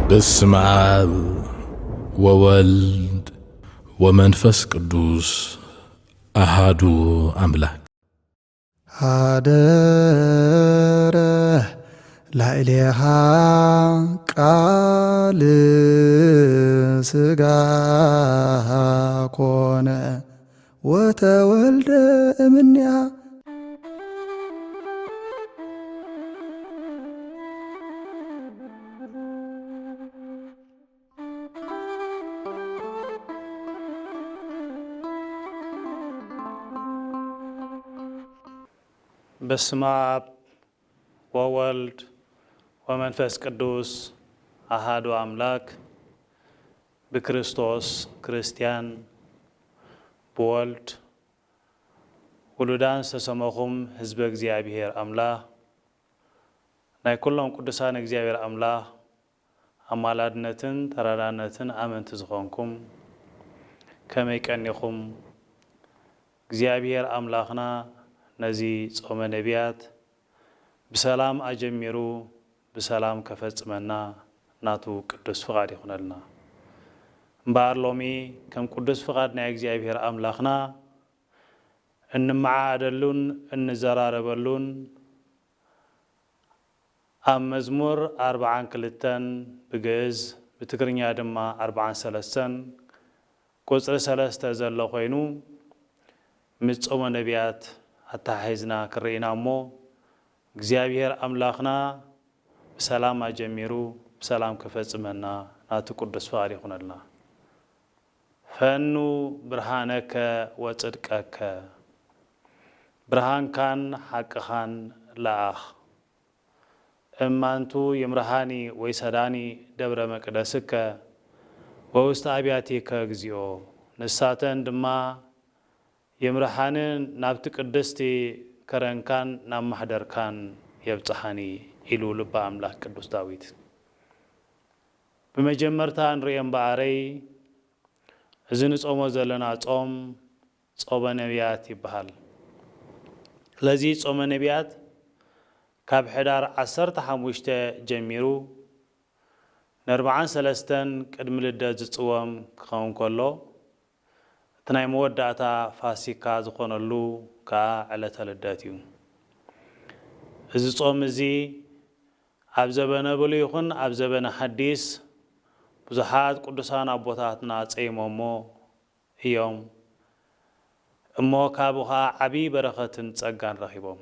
በስመ አብ ወወልድ ወመንፈስ ቅዱስ አሃዱ አምላክ። ሀደረ ላዕሌሃ ቃል ሥጋ ኮነ ወተወልደ እምኔሃ። በስመ አብ ወወልድ ወመንፈስ ቅዱስ አሃዱ አምላክ። ብክርስቶስ ክርስቲያን፣ ብወልድ ውሉዳን ዝተሰመኹም ህዝበ እግዚኣብሔር ኣምላኽ፣ ናይ ኩሎም ቅዱሳን እግዚኣብሔር ኣምላኽ ኣማላድነትን ተራዳነትን ኣመንቲ ዝኾንኩም፣ ከመይ ቀኒኹም? እግዚኣብሔር ኣምላኽና ነዚ ጾመ ነቢያት ብሰላም ኣጀሚሩ ብሰላም ከፈጽመና ናቱ ቅዱስ ፍቓድ ይኹነልና። እምበኣር ሎሚ ከም ቅዱስ ፍቓድ ናይ እግዚኣብሔር ኣምላኽና እንመዓደሉን እንዘራረበሉን፣ ኣብ መዝሙር ኣርብዓን ክልተን ብግእዝ፣ ብትግርኛ ድማ ኣርብዓን ሰለስተን ቁጽሪ ሰለስተ ዘሎ ኮይኑ፣ ምስ ጾመ ነቢያት ኣተሓሒዝና ክርኢና እሞ፣ እግዚኣብሔር ኣምላኽና ብሰላም ኣጀሚሩ ብሰላም ክፈጽመና ናቱ ቅዱስ ፍቓድ ይኹነልና። ፈኑ ብርሃነከ ወጽድቀከ፣ ብርሃንካን ሓቅኻን ለኣኽ። እማንቱ ይምርሃኒ ወይሰዳኒ ደብረ መቅደስከ ወውስተ አብያቲከ እግዚኦ፣ ንሳተን ድማ ይምርሃንን ናብቲ ቅድስቲ ከረንካን ናብ ማሕደርካን የብጽሓኒ ኢሉ ልበ ኣምላኽ ቅዱስ ዳዊት። ብመጀመርታ ንርእዮ እምበኣረይ፣ እዚ ንጾሞ ዘለና ጾም ጾመ ነቢያት ይበሃል። ስለዚ ጾመ ነቢያት ካብ ሕዳር ዓሰርተ ሓሙሽተ ጀሚሩ ንኣርብዓን ሰለስተን ቅድሚ ልደት ዝጽወም ክኸውን ከሎ፣ እቲ ናይ መወዳእታ ፋሲካ ዝኾነሉ ከኣ ዕለተ ልደት እዩ። እዚ ጾም እዚ ኣብ ዘበነ ብሉይ ይኹን ኣብ ዘበነ ሓዲስ ብዙሓት ቅዱሳን ኣቦታትና ጸይሞሞ እዮም። እሞ ካብኡ ኸኣ ዓብዪ በረኸትን ጸጋን ረኺቦም።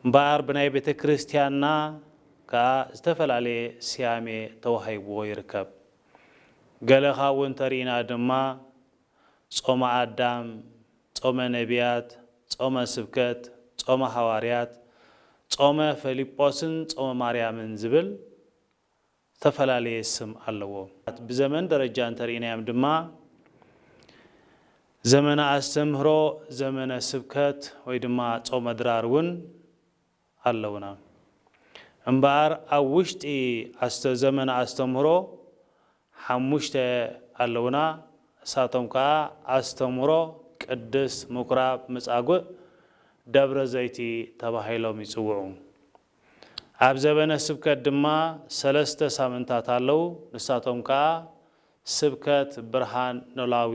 እምበኣር ብናይ ቤተ ክርስቲያንና ከኣ ዝተፈላለየ ስያሜ ተዋሂብዎ ይርከብ። ገለ ካብኡ እንተርኢና ድማ ጾመ ኣዳም፣ ጾመ ነቢያት፣ ጾመ ስብከት፣ ጾመ ሃዋርያት፣ ጾመ ፈሊጶስን ጾመ ማርያምን ዝብል ዝተፈላለየ ስም ኣለዎ። ብዘመን ደረጃ እንተርኢናዮም ድማ ዘመነ ኣስተምህሮ፣ ዘመነ ስብከት ወይ ድማ ጾመ ድራር እውን ኣለውና። እምበኣር ኣብ ውሽጢ ኣስተ-፣ ዘመነ ኣስተምህሮ ሓሙሽተ ኣለውና። እሳቶም ከኣ ኣስተምህሮ ቅድስት፣ ምኩራብ፣ መጻጉዕ፣ ደብረ ዘይቲ ተባሂሎም ይጽውዑ። ኣብ ዘበነ ስብከት ድማ ሰለስተ ሳምንታት ኣለዉ። ንሳቶም ከኣ ስብከት፣ ብርሃን፣ ኖላዊ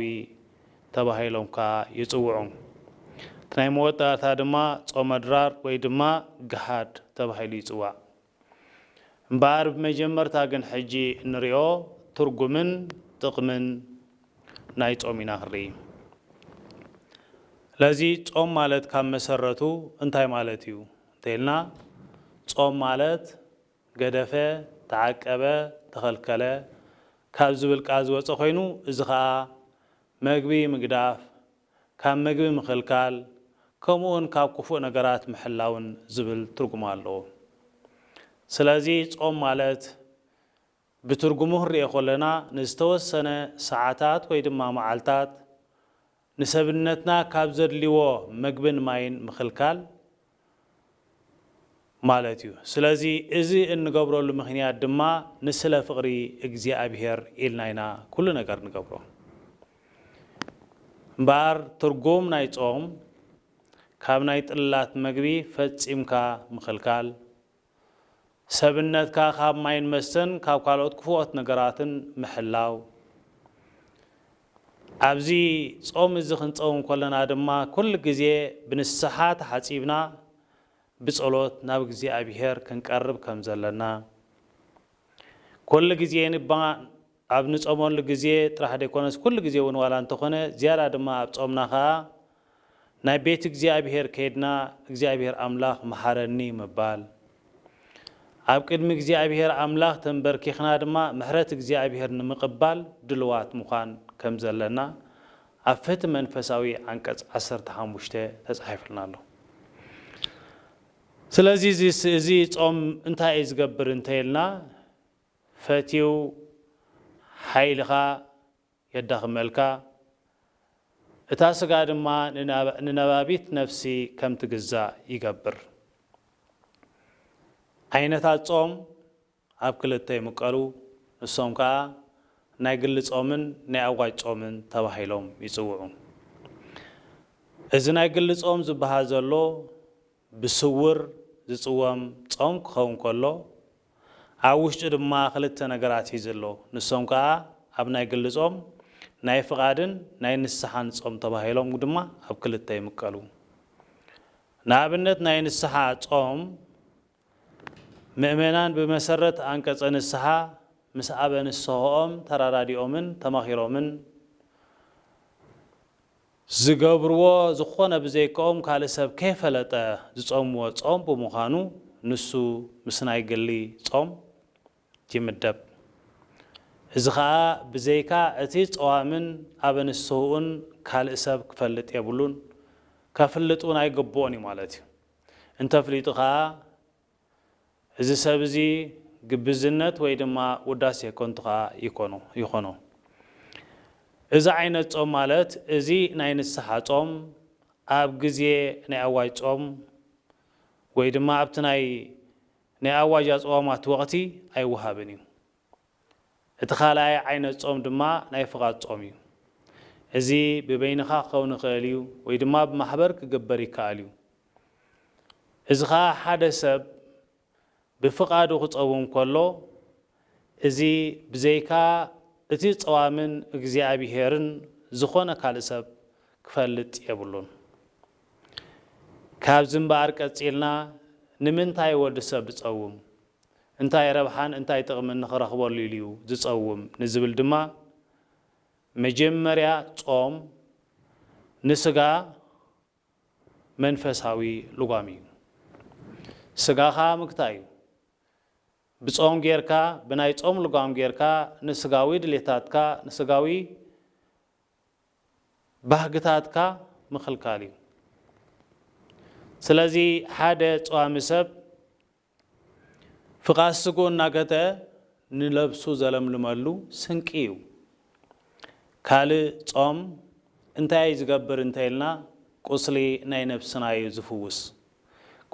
ተባሂሎም ከኣ ይጽውዑ። እቲ ናይ መወዳእታ ድማ ጾመ ድራር ወይ ድማ ገሃድ ተባሂሉ ይጽዋዕ። እምበኣር ብመጀመርታ ግን ሕጂ እንሪኦ ትርጉምን ጥቕምን ናይ ጾም ኢና ክንርኢ። ስለዚ ጾም ማለት ካብ መሰረቱ እንታይ ማለት እዩ እንተኢልና፣ ጾም ማለት ገደፈ፣ ተዓቀበ፣ ተኸልከለ ካብ ዝብል ቃል ዝወጸ ኮይኑ፣ እዚ ኸኣ መግቢ ምግዳፍ፣ ካብ መግቢ ምኽልካል፣ ከምኡውን ካብ ክፉእ ነገራት ምሕላውን ዝብል ትርጉም ኣለዎ። ስለዚ ጾም ማለት ብትርጉሙ ክንሪኦ ከለና ንዝተወሰነ ሰዓታት ወይ ድማ መዓልታት ንሰብነትና ካብ ዘድልዎ መግብን ማይን ምኽልካል ማለት እዩ። ስለዚ እዚ እንገብረሉ ምኽንያት ድማ ንስለ ፍቕሪ እግዚኣብሔር ኢልና ኢና ኩሉ ነገር ንገብሮ። እምበኣር ትርጉም ናይ ጾም ካብ ናይ ጥላት መግቢ ፈጺምካ ምኽልካል፣ ሰብነትካ ካብ ማይን መስተን ካብ ካልኦት ክፉኦት ነገራትን ምሕላው። ኣብዚ ጾም እዚ ክንጸውም ከለና ድማ ኩሉ ግዜ ብንስሓ ተሓጺብና ብጸሎት ናብ እግዚኣብሔር ክንቀርብ ከም ዘለና፣ ኩሉ ግዜ ንባ ኣብ ንጾመሉ ግዜ ጥራሕ ዘይኮነስ ኩሉ ግዜ እውን ዋላ እንተኾነ ዝያዳ ድማ ኣብ ጾምና ኸኣ ናይ ቤት እግዚኣብሔር ከይድና እግዚኣብሔር ኣምላኽ መሓረኒ ምባል፣ ኣብ ቅድሚ እግዚኣብሔር ኣምላኽ ተንበርኪኽና ድማ ምሕረት እግዚኣብሔር ንምቕባል ድልዋት ምዃን ከም ዘለና ኣብ ፍትሒ መንፈሳዊ ዓንቀጽ ዓሰርተ ሓሙሽተ ተጻሒፉልና ኣሎ። ስለዚ እዚ ስ-፣ እዚ ጾም እንታይ እዩ ዝገብር እንተ ኢልና፣ ፈትዩ ሓይልኻ የዳኽመልካ፣ እታ ስጋ ድማ ንናባ-፣ ንነባቢት ነፍሲ ከም ትግዛእ ይገብር። ዓይነታት ጾም ኣብ ክልተ ይምቀሉ። ንሶም ከኣ ናይ ግሊ ጾምን ናይ ኣዋጅ ጾምን ተባሂሎም ይጽውዑ። እዚ ናይ ግሊ ጾም ዝበሃል ዘሎ ብስውር ዝጽወም ጾም ክኸውን ከሎ፣ ኣብ ውሽጡ ድማ ክልተ ነገራት ሒዙ ኣሎ። ንሶም ከኣ ኣብ ናይ ግሊ ጾም ናይ ፍቓድን ናይ ንስሓን ጾም ተባሂሎም ድማ ኣብ ክልተ ይምቀሉ። ንኣብነት ናይ ንስሓ ጾም ምእመናን ብመሰረት ኣንቀጸ ንስሓ ምስ ኣበ ንስሆኦም ተራዳዲኦምን ተማኺሮምን ዝገብርዎ ዝኾነ ብዘይካኦም ካልእ ሰብ ከይፈለጠ ዝጾምዎ ጾም ብምዃኑ ንሱ ምስ ናይ ግሊ ጾም ይምደብ። እዚ ኸኣ ብዘይካ እቲ ጸዋምን ኣበ ንስሆኡን ካልእ ሰብ ክፈልጥ የብሉን፣ ከፍልጥ እውን ኣይግብኦን እዩ ማለት እዩ። እንተፍሊጡ ኸኣ እዚ ሰብ እዚ ግብዝነት ወይ ድማ ውዳሴ ከንቱ ኸኣ ይኮኖ፣ ይኾኖ። እዚ ዓይነት ጾም ማለት እዚ ናይ ንስሓ ጾም ኣብ ግዜ ናይ ኣዋጅ ጾም ወይ ድማ ኣብቲ ናይ፣ ናይ ኣዋጅ ኣጽዋማት ወቕቲ ኣይወሃብን እዩ። እቲ ካልኣይ ዓይነት ጾም ድማ ናይ ፍቓድ ጾም እዩ። እዚ ብበይንኻ ክኸውን ይኽእል እዩ ወይ ድማ ብማሕበር ክግበር ይከኣል እዩ። እዚ ኸኣ ሓደ ሰብ ብፍቓዱ ክጸውም ከሎ፣ እዚ ብዘይካ እቲ ጸዋምን እግዚኣብሄርን ዝኾነ ካልእ ሰብ ክፈልጥ የብሉን። ካብዚ እምበኣር ቀጺልና፣ ንምንታይ ወዲ ሰብ ዝጸውም? እንታይ ረብሓን እንታይ ጥቕምን ንኽረኽበሉ ኢሉ እዩ ዝጸውም ንዝብል ድማ፣ መጀመርያ ጾም ንስጋ መንፈሳዊ ልጓም እዩ። ስጋኻ ምግታይ እዩ። ብጾም ጌርካ፣ ብናይ ጾም ልጓም ጌርካ ንስጋዊ ድሌታትካ፣ ንስጋዊ ባህግታትካ ምኽልካል እዩ። ስለዚ ሓደ ጸዋሚ ሰብ ፍቓድ ስግኡ እናገተአ ንነብሱ ዘለምልመሉ ስንቂ እዩ። ካልእ ጾም እንታይ እዩ ዝገብር እንተ ኢልና፣ ቁስሊ ናይ ነብስና እዩ ዝፍውስ።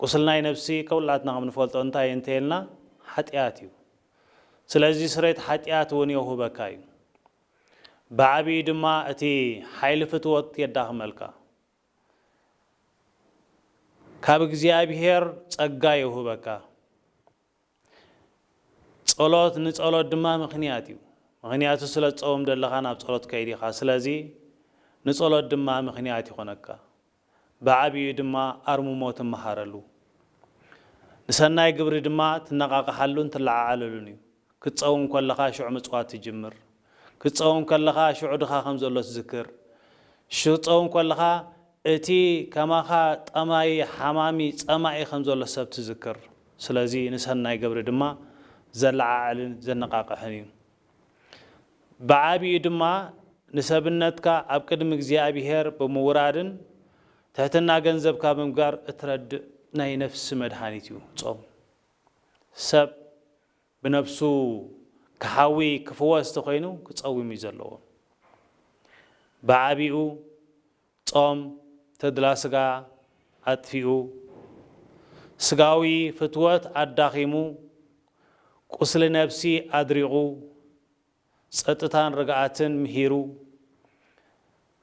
ቁስሊ ናይ ነብሲ ከውላትና ከም ንፈልጦ እንታይ እዩ እንተ ኢልና፣ ሓጢኣት እዩ። ስለዚ ስሬት ሓጢኣት እውን የውህበካ እዩ። ብዓቢኡ ድማ እቲ ሓይሊ ፍትወት የዳኽመልካ። ካብ እግዚኣብሄር ጸጋ የውህበካ። ጸሎት ንጸሎት ድማ ምኽንያት እዩ። ምኽንያቱ ስለ ትጸውም ዘለኻ ናብ ጸሎት ከይድ ኢኻ። ስለዚ ንጸሎት ድማ ምኽንያት ይኾነካ። ብዓቢኡ ድማ ኣርምሞ ትመሃረሉ። ንሰናይ ግብሪ ድማ ትነቓቕሓሉን ትለዓዓለሉን እዩ። ክትጸውም ከለኻ ሽዑ ምጽዋት ትጅምር። ክትጸውም ከለኻ ሽዑ ድኻ ከም ዘሎ ትዝክር። ክትጸውም ከለኻ እቲ ከማኻ ጠማዪ፣ ሓማሚ፣ ጸማኢ ከም ዘሎ ሰብ ትዝክር። ስለዚ ንሰናይ ግብሪ ድማ ዘለዓዕልን ዘነቓቕሕን እዩ። ብዓቢኡ ድማ ንሰብነትካ ኣብ ቅድሚ እግዚኣብሄር ብምውራድን ትሕትና ገንዘብካ ብምግባር እትረድእ ናይ ነፍሲ መድሃኒት እዩ ጾም። ሰብ ብነብሱ ክሓዊ ክፍወስ ተኾይኑ ክጸውም እዩ ዘለዎ። ብዓቢኡ ጾም ተድላ ስጋ ኣጥፊኡ፣ ስጋዊ ፍትወት ኣዳኺሙ፣ ቁስሊ ነብሲ ኣድሪቑ፣ ጸጥታን ርግኣትን ምሂሩ፣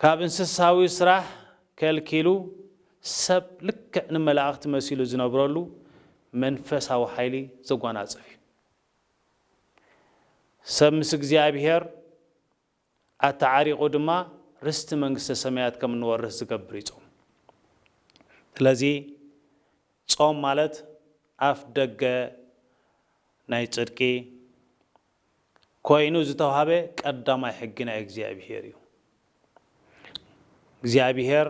ካብ እንስሳዊ ስራሕ ከልኪሉ፣ ሰብ ልክዕ ንመላእኽቲ መሲሉ ዝነብረሉ መንፈሳዊ ሓይሊ ዘጓናጽፍ እዩ። ሰብ ምስ እግዚኣብሔር ኣተዓሪቑ ድማ ርስቲ መንግስተ ሰማያት ከም እንወርስ ዝገብር እዩ ጾም። ስለዚ ጾም ማለት ኣፍ ደገ ናይ ጽድቂ ኮይኑ ዝተዋህበ ቀዳማይ ሕጊ ናይ እግዚኣብሔር እዩ። እግዚኣብሔር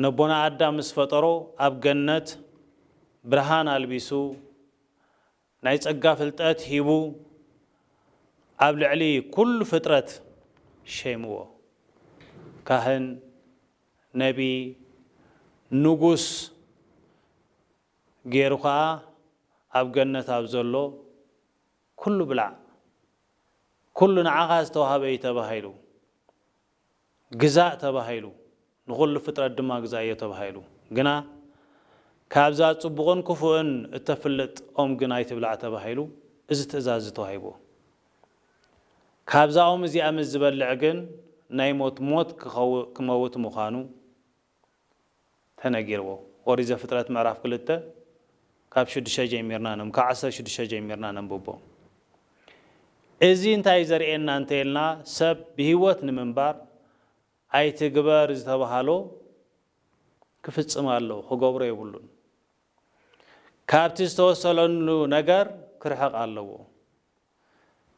ነቦና ኣዳም ምስ ፈጠሮ ኣብ ገነት ብርሃን ኣልቢሱ ናይ ጸጋ ፍልጠት ሂቡ ኣብ ልዕሊ ኩሉ ፍጥረት ሸይምዎ። ካህን፣ ነቢ፣ ንጉስ ገይሩ ኸኣ ኣብ ገነት ኣብ ዘሎ ኩሉ ብላዕ፣ ኩሉ ንዓኻ ዝተዋህበ እዩ ተባሂሉ፣ ግዛእ ተባሂሉ፣ ንኹሉ ፍጥረት ድማ ግዛእዮ ተባሂሉ። ግና ካብዛ ጽቡቕን ክፉእን እተፍልጥ ኦም ግን ኣይትብላዕ ተባሂሉ፣ እዚ ትእዛዝ ተዋሂብዎ። ካብዛ ኦም እዚኣ ምስ ዝበልዕ ግን ናይ ሞት ሞት ክኸው-፣ ክመውት ምዃኑ ተነጊርዎ። ኦሪት ዘፍጥረት ምዕራፍ ክልተ ካብ ሽዱሽተ ጀሚርና ነም-፣ ካብ ዓሰርተ ሽዱሽተ ጀሚርና ነንብቦ። እዚ እንታይ ዘርእየና እንተ ኢልና፣ ሰብ ብህይወት ንምንባር ኣይትግበር ዝተባሃሎ ክፍጽም ኣለዎ፣ ክገብሮ የብሉን። ካብቲ ዝተወሰለሉ ነገር ክርሕቕ ኣለዎ።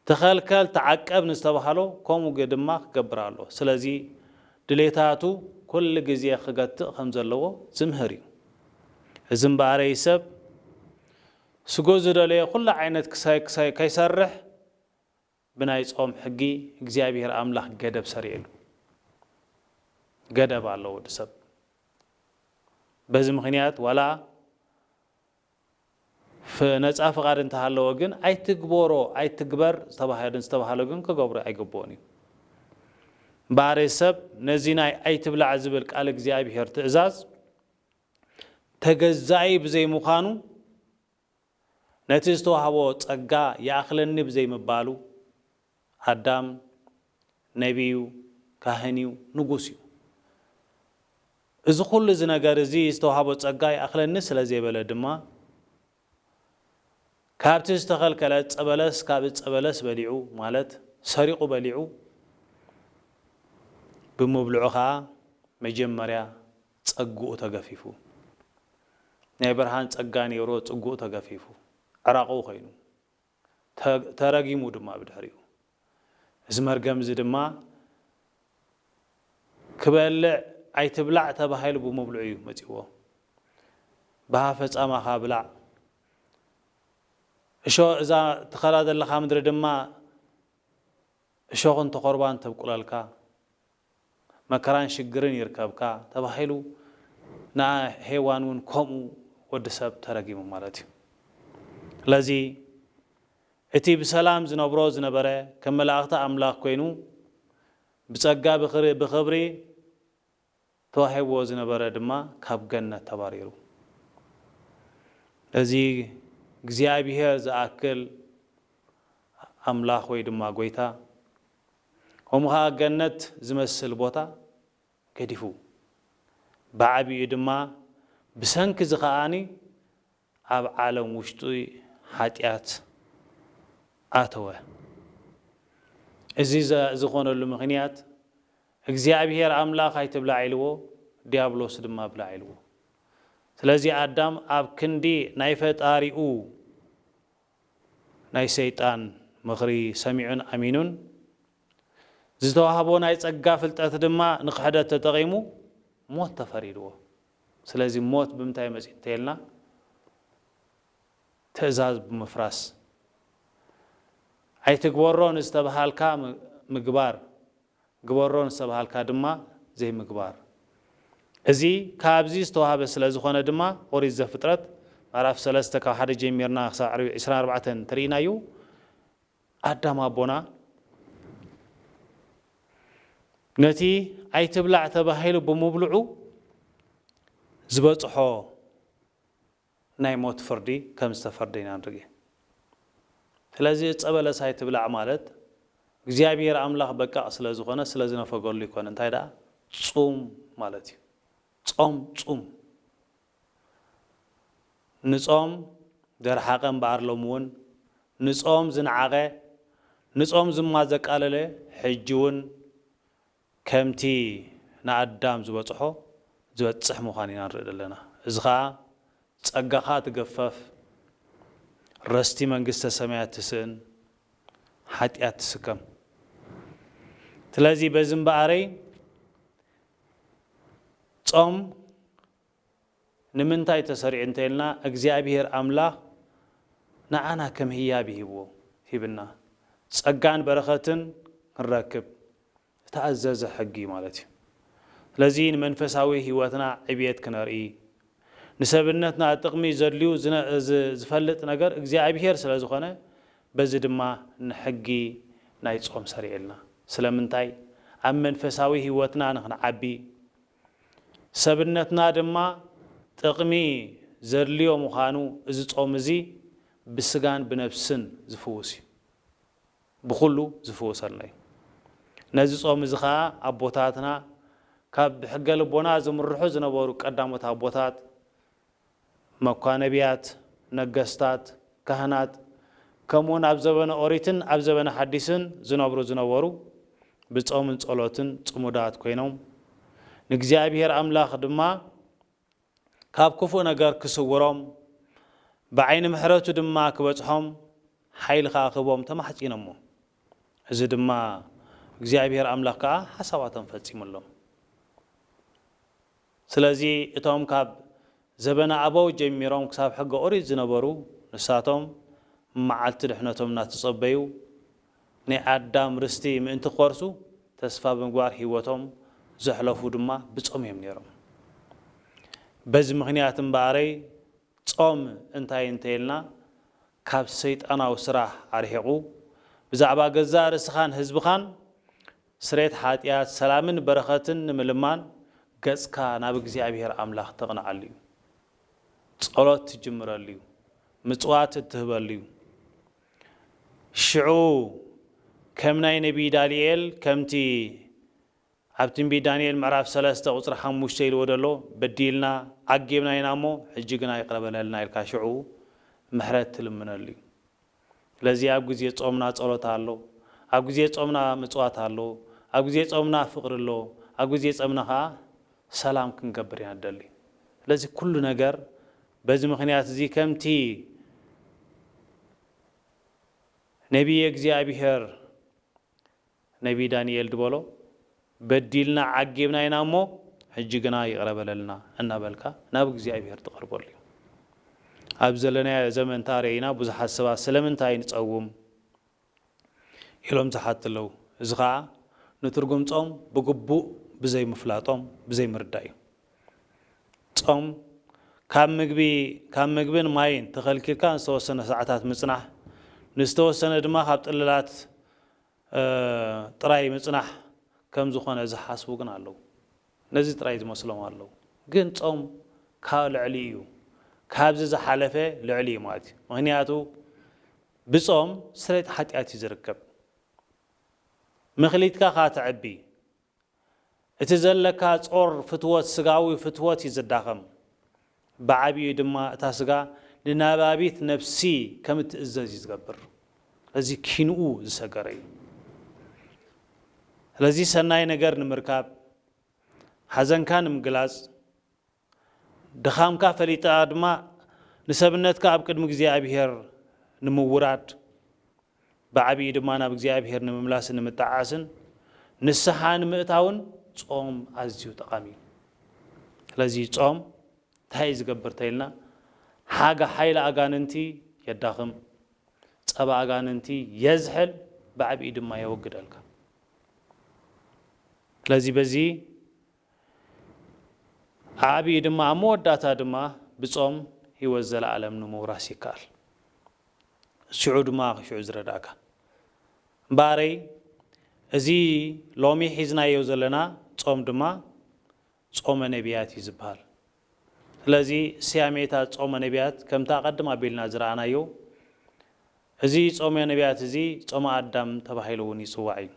ተኸልከል፣ ተዓቀብ ንዝተባሃሎ ከምኡ ግ-፣ ድማ ክገብር ኣለዎ። ስለዚ ድሌታቱ ኩሉ ግዜ ክገትእ ከም ዘለዎ ዝምህር እዩ። እዚ እምበኣረይ ሰብ ስጎ ዝደለዮ ኩሉ ዓይነት ክሳይ-፣ ክሳይ-፣ ከይሰርሕ ብናይ ጾም ሕጊ እግዚኣብሔር ኣምላኽ ገደብ ሰሪዕሉ። ገደብ ኣለዎ ወዲ ሰብ። በዚ ምኽንያት ዋላ ፍ-፣ ነጻ ፍቓድ እንተሃለዎ ግን ኣይትግበሮ፣ ኣይትግበር ዝተባሃለ፣ ዝተባሃሎ ግን ክገብሮ ኣይግብኦን እዩ። እምበኣር ሰብ ነዚ ናይ ኣይትብላዕ ዝብል ቃል እግዚኣብሔር ትእዛዝ ተገዛኢ ብዘይምዃኑ፣ ነቲ ዝተዋህቦ ጸጋ ይኣኽለኒ ብዘይምባሉ፣ ኣዳም ነቢዩ፣ ካህን እዩ፣ ንጉስ እዩ። እዚ ኩሉ እዚ ነገር እዚ ዝተዋህቦ ጸጋ ይኣኽለኒ ስለ ዘይበለ ድማ፣ ካብቲ ዝተኸልከለ ዕጸ በለስ፣ ካብ ዕጸ በለስ በሊዑ፣ ማለት ሰሪቑ በሊዑ፣ ብምብልዑ ኸኣ መጀመርያ ጸግኡ ተገፊፉ። ናይ ብርሃን ጸጋ ነይሮ፣ ጽግኡ ተገፊፉ፣ ዕራቑ ኮይኑ፣ ተ-፣ ተረጊሙ ድማ ብድሕሪኡ። እዚ መርገም እዚ ድማ ክበልዕ ኣይትብላዕ ተባሂሉ ብምብልዑ እዩ መጺዎ። ብሃ ፈጻማኻ ብላዕ፣ እሾ-፣ እዛ ትኸዳ ዘለኻ ምድሪ ድማ እሾኽን ተኾርባን ተብቁለልካ፣ መከራን ሽግርን ይርከብካ ተባሂሉ፣ ንኣ ሄዋን እውን ከምኡ ወዲ ሰብ ተረጊሙ ማለት እዩ። ስለዚ እቲ ብሰላም ዝነብሮ ዝነበረ፣ ከም መላእኽቲ ኣምላኽ ኮይኑ፣ ብጸጋ ብኽሪ-፣ ብኽብሪ ተዋሂብዎ ዝነበረ ድማ ካብ ገነት ተባሪሩ። እዚ እግዚኣብሔር ዝኣክል ኣምላኽ ወይ ድማ ጐይታ፣ ከምኡ ኸዓ ገነት ዝመስል ቦታ ገዲፉ፣ ብዓቢኡ ድማ ብሰንኪ እዚ ኸዓኒ ኣብ ዓለም ውሽጢ ሓጢኣት ኣተወ። እዚ ዘ-፣ ዝኾነሉ ምኽንያት እግዚኣብሔር ኣምላኽ ኣይትብላዕ ኢልዎ፣ ዲያብሎስ ድማ ብላዕ ኢልዎ። ስለዚ ኣዳም ኣብ ክንዲ ናይ ፈጣሪኡ ናይ ሰይጣን ምኽሪ ሰሚዑን ኣሚኑን፣ ዝተዋህቦ ናይ ጸጋ ፍልጠት ድማ ንኽሕደት ተጠቒሙ ሞት ተፈሪድዎ። ስለዚ ሞት ብምንታይ መጺኡ እንተኢልና፣ ትእዛዝ ብምፍራስ፣ ኣይትግበሮ ንዝተባሃልካ ም-፣ ምግባር፣ ግበሮ ንዝተባሃልካ ድማ ዘይምግባር። እዚ ካብዚ ዝተዋህበ ስለ ዝኾነ ድማ ኦሪት ዘፍጥረት ምዕራፍ ሰለስተ ካብ ሓደ ጀሚርና ክሳብ ዕስራን ኣርባዕተን እንተርኢናዮ፣ ኣዳም ኣቦና ነቲ ኣይትብላዕ ተባሂሉ ብምብልዑ ዝበጽሖ ናይ ሞት ፍርዲ ከም ዝተፈርደ ኢና ንርኢ። ስለዚ ዕጸ በለስ ኣይትብላዕ ማለት እግዚኣብሔር ኣምላኽ በቃቕ ስለ ዝኾነ፣ ስለ ዝነፈገሉ ይኮነ። እንታይ ደኣ? ጹም ማለት እዩ። ጾም ጹም። ንጾም ዘርሓቐ እምበኣር ሎሚ እውን ንጾም ዝነዓቐ፣ ንጾም ዝማ ዘቃለለ ሕጂ እውን ከምቲ ንኣዳም ዝበጽሖ ዝበጽሕ ምዃኑ ኢና ንርኢ ዘለና። እዚ ኸኣ ጸጋኻ ትገፈፍ፣ ርስቲ መንግስተ ሰማያት ትስእን፣ ሓጢኣት ትስከም። ስለዚ በዚ እምበኣረይ ጾም ንምንታይ ተሰሪዑ እንተኢልና እግዚኣብሔር ኣምላኽ ንዓና ከም ህያብ ይህብዎ፣ ሂብና ጸጋን በረኸትን ክንረክብ ዝተኣዘዘ ሕጊ እዩ ማለት እዩ። ስለዚ ንመንፈሳዊ ህይወትና ዕብየት ክነርኢ፣ ንሰብነትና ጥቕሚ ዘድልዩ ዝነ-፣ ዝ-፣ ዝፈልጥ ነገር እግዚኣብሔር ስለ ዝኾነ፣ በዚ ድማ ንሕጊ ናይ ጾም ሰሪዕልና። ስለምንታይ? ኣብ መንፈሳዊ ህይወትና ንኽንዓቢ፣ ሰብነትና ድማ ጥቕሚ ዘድልዮ ምዃኑ፣ እዚ ጾም እዚ ብስጋን ብነብስን ዝፍውስ እዩ። ብኹሉ ዝፍውሰልና እዩ። ነዚ ጾም እዚ ኸኣ ኣቦታትና ካብ ብሕገ ልቦና ዝምርሑ ዝነበሩ ቀዳሞት ኣቦታት፣ መኳ ነቢያት፣ ነገስታት፣ ካህናት፣ ከምኡውን ኣብ ዘበነ ኦሪትን ኣብ ዘበነ ሓዲስን ዝነብሩ ዝነበሩ ብጾምን ጸሎትን ጽሙዳት ኮይኖም፣ ንእግዚኣብሔር ኣምላኽ ድማ ካብ ክፉእ ነገር ክስውሮም፣ ብዓይኒ ምሕረቱ ድማ ክበጽሖም፣ ሓይሊ ከኣ ክህቦም ተማሕጺኖሞ። እዚ ድማ እግዚኣብሔር ኣምላኽ ከኣ ሓሳባቶም ፈጺሙሎም። ስለዚ እቶም ካብ ዘበነ ኣበው ጀሚሮም ክሳብ ሕገ ኦሪት ዝነበሩ፣ ንሳቶም መዓልቲ ድሕነቶም እናተጸበዩ፣ ናይ ኣዳም ርስቲ ምእንቲ ክወርሱ ተስፋ ብምግባር ህይወቶም ዘሕለፉ ድማ ብጾም እዮም ነይሮም። በዚ ምኽንያት እምበኣረይ ጾም እንታይ እንተ ኢልና፣ ካብ ሰይጣናዊ ስራሕ ኣርሒቑ፣ ብዛዕባ ገዛእ ርእስኻን ህዝብኻን ስሬት ሓጢኣት፣ ሰላምን በረኸትን ንምልማን ገጽካ ናብ እግዚኣብሔር ኣምላኽ ተቕንዓሉ እዩ። ጸሎት ትጅምረሉ እዩ። ምጽዋት እትህበሉ እዩ። ሽዑ ከም ናይ ነቢይ ዳንኤል፣ ከምቲ ኣብ ትንቢት ዳንኤል ምዕራፍ ሰለስተ ቁጽሪ ሓሙሽተ ኢልዎ ዘሎ፣ "በዲልና፣ ዓጊብና ኢና እሞ፣ ሕጂ ግና ይቕረ በለልና" ኢልካ ሽዑ ምሕረት ትልምነሉ እዩ። ስለዚ ኣብ ግዜ ጾምና ጸሎት ኣሎ፣ ኣብ ግዜ ጾምና ምጽዋት ኣሎ፣ ኣብ ግዜ ጾምና ፍቕሪ ኣሎ፣ ኣብ ግዜ ጾምና ኸኣ ሰላም ክንገብር ኢና ንደሊ። ስለዚ ኩሉ ነገር በዚ ምኽንያት እዚ ከምቲ ነቢየ እግዚኣብሔር ነቢ ዳንኤል ዝበሎ፣ "በዲልና ዓጊብና ኢና እሞ፣ ሕጂ ግና ይቕረ በለልና" እናበልካ ናብ እግዚኣብሔር ትቐርበሉ እዩ። ኣብ ዘለናዮ ዘመን እንተሪእና ብዙሓት ሰባት "ስለምንታይ ንጸውም?" ኢሎም ዝሓቱ ኣለዉ። እዚ ኸኣ ንትርጉም ጾም ብግቡእ ብዘይምፍላጦም፣ ብዘይምርዳእ እዩ። ጾም ካብ ምግቢ፣ ካብ ምግብን ማይን ተኸልኪልካ ንዝተወሰነ ሰዓታት ምጽናሕ፣ ንዝተወሰነ ድማ ካብ ጥልላት፣ እ፣ ጥራይ ምጽናሕ ከም ዝኾነ ዝሓስቡ ግን ኣለዉ። ነዚ ጥራይ ዝመስሎም ኣለዉ። ግን ጾም ካብ ልዕሊ እዩ። ካብዚ ዝሓለፈ ልዕሊ እዩ ማለት እዩ። ምኽንያቱ ብጾም ስርየት ሓጢኣት እዩ ዝርከብ። መኽሊትካ ኸኣ ተዕቢ። እቲ ዘለካ ጾር ፍትወት፣ ስጋዊ ፍትወት እዩ ዝዳኸም። ብዓቢኡ ድማ እታ ስጋ ንናባቢት ነፍሲ ከም እትእዘዝ እዩ ዝገብር። ስለዚ ኪንኡ ዝሰገረ እዩ። ስለዚ ሰናይ ነገር ንምርካብ፣ ሓዘንካ ንምግላጽ፣ ድኻምካ ፈሊጥካ ድማ ንሰብነትካ ኣብ ቅድሚ እግዚኣብሔር ንምውራድ፣ ብዓቢኡ ድማ ናብ እግዚኣብሔር ንምምላስን ንምጥዓስን ንስሓ ንምእታውን ጾም ኣዝዩ ጠቓሚ እዩ። ስለዚ ጾም እንታይ እዩ ዝገብር ተኢልና፣ ሓጋ ሓይሊ ኣጋንንቲ የዳኽም፣ ጸባ ኣጋንንቲ የዝሕል፣ ብዓቢኡ ድማ የወግደልካ። ስለዚ በዚ ዓቢኡ ድማ ኣብ መወዳእታ ድማ ብጾም ህይወት ዘለኣለም ንምውራስ ይከኣል። ሽዑ ድማ ሽዑ ዝረዳእካ። እምበኣረይ እዚ ሎሚ ሒዝናዮ ዘለና ጾም ድማ ጾመ ነቢያት እዩ ዝበሃል። ስለዚ ስያሜታት ጾመ ነቢያት ከምቲ ኣቐድም ኣቢልና ዝረኣናዮ፣ እዚ ጾመ ነቢያት እዚ ጾመ ኣዳም ተባሂሉ እውን ይጽዋዕ እዩ።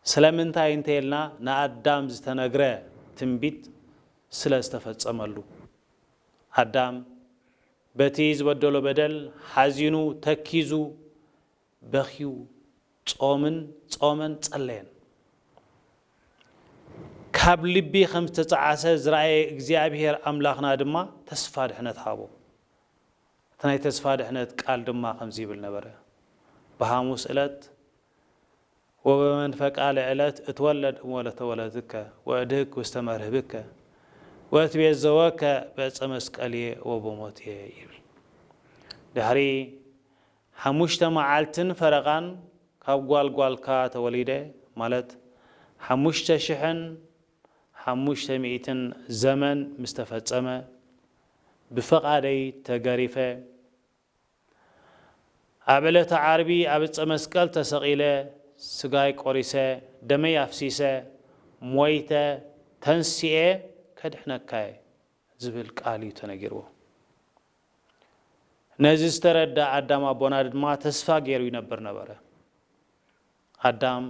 ስለምንታይ እንተ ኢልና፣ ንኣዳም ዝተነግረ ትንቢት ስለ ዝተፈጸመሉ። ኣዳም በቲ ዝበደሎ በደል ሓዚኑ፣ ተኪዙ፣ በኽዩ፣ ጾምን ጾመን ጸለየን። ካብ ልቢ ከም ዝተጸዓሰ ዝረኣየ እግዚኣብሔር ኣምላኽና ድማ ተስፋ ድሕነት ሃቦ። እቲ ናይ ተስፋ ድሕነት ቃል ድማ ከምዚ ይብል ነበረ፣ ብሃሙስ ዕለት ወበመንፈቃ ለዕለት እትወለድ እሞ ለተወለድከ ወእድህክ ውስተ መርህብከ ወእትቤዘወከ በዕፀ መስቀልየ ወበሞትየ ይብል። ድሕሪ ሓሙሽተ መዓልትን ፈረቓን ካብ ጓል ጓልካ ተወሊደ፣ ማለት ሓሙሽተ ሽሕን ሓሙሽተ ሚእትን ዘመን ምስ ተፈጸመ፣ ብፈቓደይ ተገሪፈ፣ ኣብ ዕለተ ዓርቢ ኣብ ዕጸ መስቀል ተሰቒለ፣ ስጋይ ቆሪሰ፣ ደመይ ኣፍሲሰ፣ ሞይተ፣ ተንሲኤ፣ ከድሕነካየ ዝብል ቃል እዩ ተነጊርዎ። ነዚ ዝተረዳ ኣዳም ኣቦና ድማ ተስፋ ገይሩ ይነብር ነበረ። ኣዳም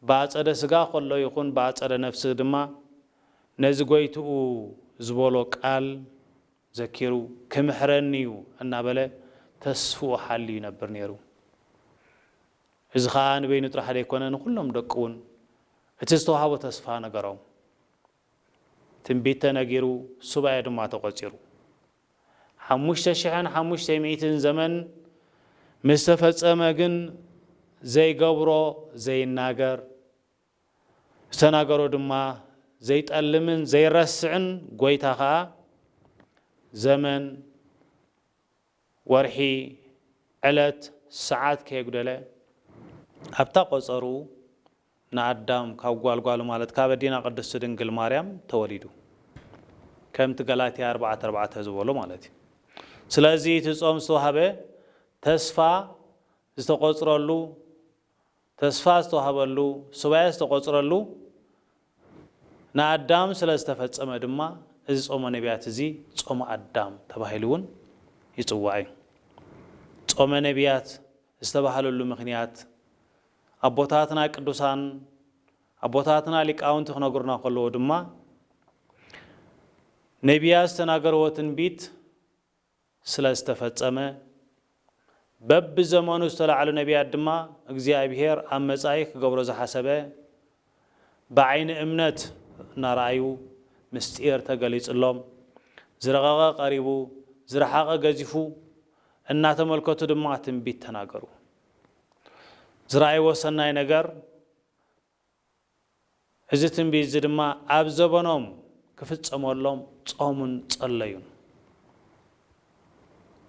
ብኣጸደ ስጋ ከሎ ይኹን ብኣጸደ ነፍሲ ድማ ነዚ ጎይትኡ ዝበሎ ቃል ዘኪሩ ክምሕረኒ እዩ እናበለ ተስፍኡ ሓልዩ ይነብር ነይሩ። እዚ ኸኣ ንበይኑ ጥራሕ ዘይኮነ ንኹሎም ደቁ እውን እቲ ዝተዋህቦ ተስፋ ነገሮም። ትንቢት ተነጊሩ፣ ሱባኤ ድማ ተቖጺሩ። ሓሙሽተ ሽሕን ሓሙሽተ ሚእትን ዘመን ምስ ተፈጸመ ግን ዘይገብሮ ዘይናገር፣ ዝተናገሮ ድማ ዘይጠልምን ዘይረስዕን ጎይታ ኸኣ ዘመን፣ ወርሒ፣ ዕለት፣ ሰዓት ከየጉደለ ኣብታ ቆጸሩ ንኣዳም ካብ ጓልጓሉ ማለት ካብ ኣዴና ቅድስቲ ድንግል ማርያም ተወሊዱ። ከምቲ ገላትያ ኣርባዕተ ኣርባዕተ ዝበሎ ማለት እዩ። ስለዚ እቲ ጾም ዝተዋህበ ተስፋ ዝተቆጽረሉ፣ ተስፋ ዝተዋህበሉ፣ ሱባኤ ዝተቆጽረሉ ንኣዳም ስለ ዝተፈጸመ ድማ እዚ ጾመ ነቢያት እዚ ጾመ ኣዳም ተባሂሉ እውን ይጽዋዕ እዩ። ጾመ ነቢያት ዝተባህለሉ ምኽንያት ኣቦታትና ቅዱሳን ኣቦታትና ሊቃውንቲ ክነግሩና ከለዎ ድማ ነቢያት ዝተናገርዎ ትንቢት ስለ ዝተፈጸመ፣ በብዘመኑ ዝተላዕሉ ነቢያት ድማ እግዚኣብሔር ኣብ መጻኢ ክገብሮ ዝሓሰበ ብዓይኒ እምነት እናረኣዩ ምስጢር ተገሊጽሎም፣ ዝረቐቐ ቀሪቡ፣ ዝረሓቐ ገዚፉ እናተመልከቱ ድማ ትንቢት ተናገሩ። ዝረኣይዎ ሰናይ ነገር፣ እዚ ትንቢት እዚ ድማ ኣብ ዘበኖም ክፍጸመሎም ጾሙን ጸለዩን።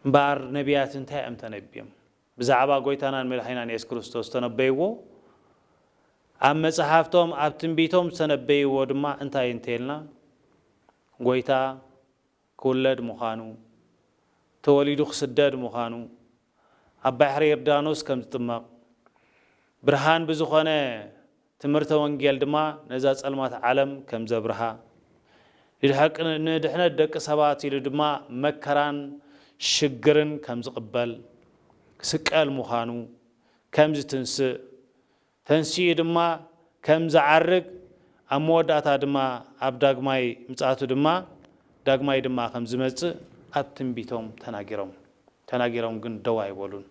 እምበኣር ነቢያት እንታይ እዮም ተነቢዮም? ብዛዕባ ጎይታናን መድሓኒናን የሱስ ክርስቶስ ተነበይዎ ኣብ መጽሓፍቶም ኣብ ትንቢቶም ዝተነበይዎ ድማ እንታይ እንተልና፣ ጎይታ ክውለድ ምዃኑ፣ ተወሊዱ ክስደድ ምዃኑ፣ ኣብ ባሕሪ ዮርዳኖስ ከም ዝጥመቕ፣ ብርሃን ብዝኾነ ትምህርተ ወንጌል ድማ ነዛ ጸልማት ዓለም ከም ዘብርሃ፣ ንድሕቅ-፣ ንድሕነት ደቂ ሰባት ኢሉ ድማ መከራን ሽግርን ከም ዝቕበል፣ ክስቀል ምዃኑ፣ ከም ዝትንስእ፣ ተንሲኡ ድማ ከም ዝዓርግ፣ ኣብ መወዳእታ ድማ ኣብ ዳግማይ ምጽኣቱ ድማ ዳግማይ ድማ ከም ዝመጽእ ኣብ ትንቢቶም ተናጊሮም፣ ተናጊሮም ግን ደው ኣይበሉን።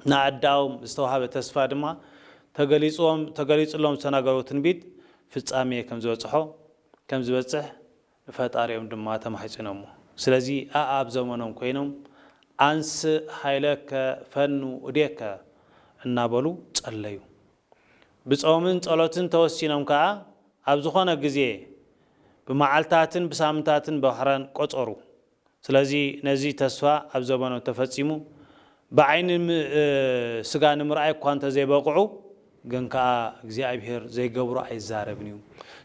ንኣዳም ዝተዋህበ ተስፋ ድማ ተገሊጽዎም-፣ ተገሊጽሎም ዝተናገርዎ ትንቢት ፍጻሜ ከም ዝበጽሖ፣ ከም ዝበጽሕ ንፈጣሪኦም ድማ ተማሒጺኖሞ። ስለዚ ኣኣብ ዘመኖም ኮይኖም "ኣንስእ ኃይለከ ፈኑ እዴከ" እናበሉ ጸለዩ። ብጾምን ጸሎትን ተወሲኖም ከኣ ኣብ ዝኾነ ግዜ ብመዓልታትን ብሳምንታትን ብዋሕራን ቆጸሩ። ስለዚ ነዚ ተስፋ ኣብ ዘመኖም ተፈጺሙ። ብዓይኒ ም-፣ እ፣ ስጋ ንምርኣይ እኳ እንተዘይበቕዑ፣ ግን ከኣ እግዚኣብሔር ዘይገብሮ ኣይዛረብን እዩ፣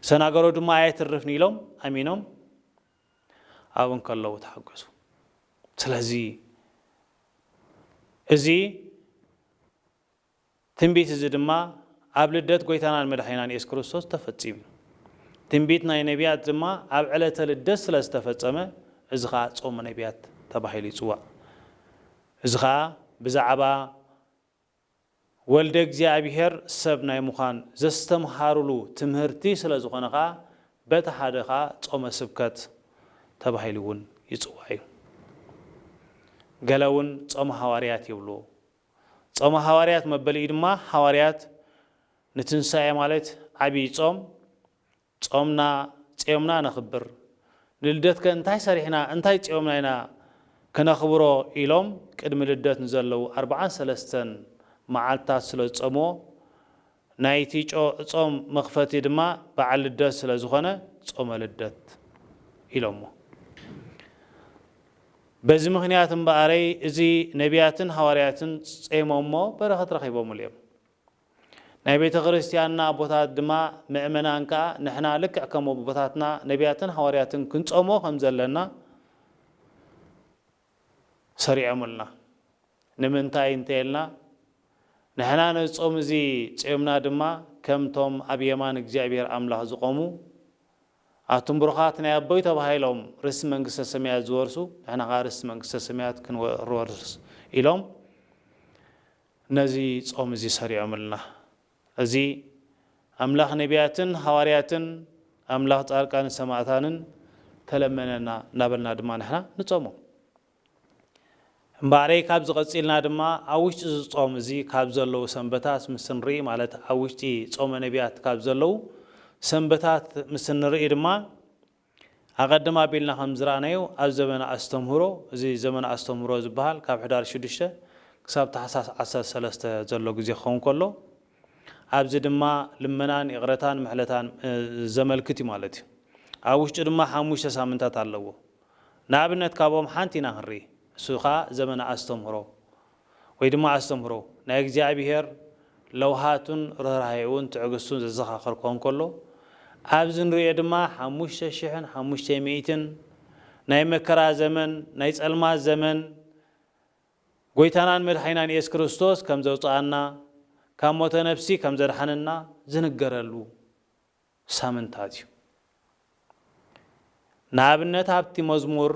ዝተናገሮ ድማ ኣየትርፍን ኢሎም ኣሚኖም ኣብኡ እንከለዉ ተሓገሱ። ስለዚ እዚ ትንቢት እዚ ድማ ኣብ ልደት ጐይታናን መድሓኒናን የሱስ ክርስቶስ ተፈጺሙ እዩ። ትንቢት ናይ ነቢያት ድማ ኣብ ዕለተ ልደት ስለ ዝተፈጸመ፣ እዚ ኸኣ ጾመ ነቢያት ተባሂሉ ይጽዋዕ። እዚ ኸኣ ብዛዕባ ወልደ እግዚኣብሔር ሰብ ናይ ምዃን ዘስተምሃሩሉ ትምህርቲ ስለ ዝኾነ ኸኣ፣ በቲ ሓደ ኸኣ ጾመ ስብከት ተባሂሉ እውን ይጽዋዕ እዩ። ገለ እውን ጾመ ሃዋርያት ይብልዎ። ጾመ ሃዋርያት መበሊኡ ድማ ሃዋርያት ንትንሳኤ ማለት ዓብዪ ጾም ጾምና ጼምና ነኽብር፣ ንልደትከ እንታይ ሰሪሕና እንታይ ጼምና ኢና ክነኽብሮ ኢሎም ቅድሚ ልደት ንዘለዉ ኣርብዓን ሰለስተን መዓልትታት ስለ ዝጸምዎ ናይቲ ጾም መኽፈቲ ድማ በዓል ልደት ስለ ዝኾነ ጾመ ልደት ኢሎሞ። በዚ ምኽንያት እምበኣረይ እዚ ነቢያትን ሃዋርያትን ጼሞሞ በረኸት ረኺቦምሉ እዮም። ናይ ቤተ ክርስቲያንና ኣቦታት ድማ ምእመናን ከኣ ንሕና ልክዕ ከም ኣቦታትና ነቢያትን ሃዋርያትን ክንጾሞ ከም ዘለና ሰሪዖምልና። ንምንታይ እንተ ኢልና ንሕና ነዚ ጾም እዚ ጾምና ድማ ከምቶም ኣብ የማን እግዚኣብሔር ኣምላኽ ዝቖሙ ኣቱም ብሩኻት ናይ ኣቦይ ተባሂሎም ርስቲ መንግስተ ሰማያት ዝወርሱ ንሕና ኸዓ ርስቲ መንግስተ ሰማያት ክንወርስ ኢሎም ነዚ ጾም እዚ ሰሪዖምልና። እዚ ኣምላኽ ነቢያትን ሃዋርያትን ኣምላኽ ጻድቃንን ሰማዕታንን ተለመነና እናበልና ድማ ንሕና ንጾሞ። እምበኣረይ ካብዚ ቀጺልና ድማ ኣብ ውሽጢ እዚ ጾም እዚ ካብ ዘለዉ ሰንበታት ምስ ንርኢ ማለት ኣብ ውሽጢ ጾመ ነቢያት ካብ ዘለዉ ሰንበታት ምስ ንርኢ ድማ ኣቐድም ኣቢልና ከም ዝረኣናዮ ኣብ ዘመነ ኣስተምህሮ፣ እዚ ዘመነ ኣስተምህሮ ዝበሃል ካብ ሕዳር ሽዱሽተ ክሳብ ታሕሳስ ዓሰርተ ሰለስተ ዘሎ ግዜ ክኸውን ከሎ፣ ኣብዚ ድማ ልመናን ይቕረታን ምሕለታን ዘመልክት እዩ ማለት እዩ። ኣብ ውሽጡ ድማ ሓሙሽተ ሳምንታት ኣለዎ። ንኣብነት ካብኦም ሓንቲ ኢና ክንርኢ፣ እሱ ኸኣ ዘመነ ኣስተምህሮ። ወይ ድማ ኣስተምህሮ ናይ እግዚኣብሔር ለውሃቱን ርህራሄኡን ትዕግስቱን ዘዘኻኸር ክኸውን ከሎ ኣብዚ ንሪኦ ድማ ሓሙሽተ ሽሕን ሓሙሽተ ሚእትን ናይ መከራ ዘመን ናይ ጸልማት ዘመን ጎይታናን መድሓኒናን የሱስ ክርስቶስ ከም ዘውፅኣና ካብ ሞተ ነፍሲ ከም ዘድሓነና ዝንገረሉ ሳምንታት እዩ። ንኣብነት ኣብቲ መዝሙር